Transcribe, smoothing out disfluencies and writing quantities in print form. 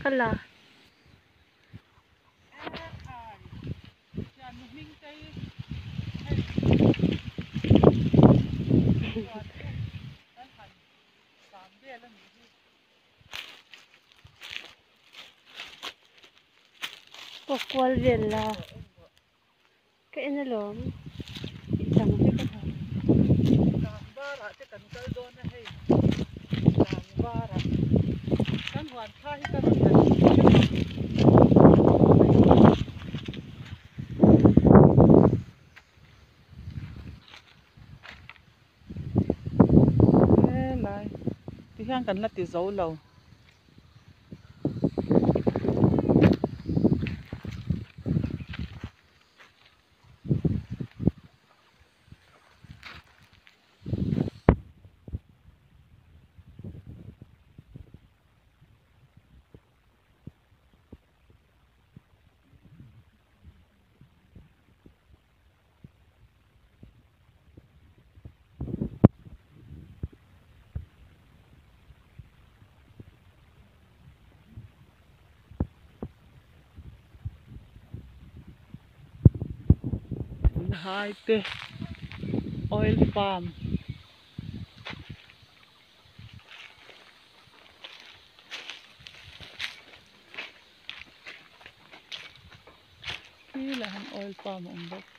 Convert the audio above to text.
Ka la. Pawh kual vel la. Ka en alawm tih chang vek a tha. Tlangvarah te kan kal dawn a hei tlangvarah kan huan thla hi ka rawn la tih hrep ang. Helai tihian kan la ti zo lo. Hai te oil palm khi lah hian oil palm a awm bawk.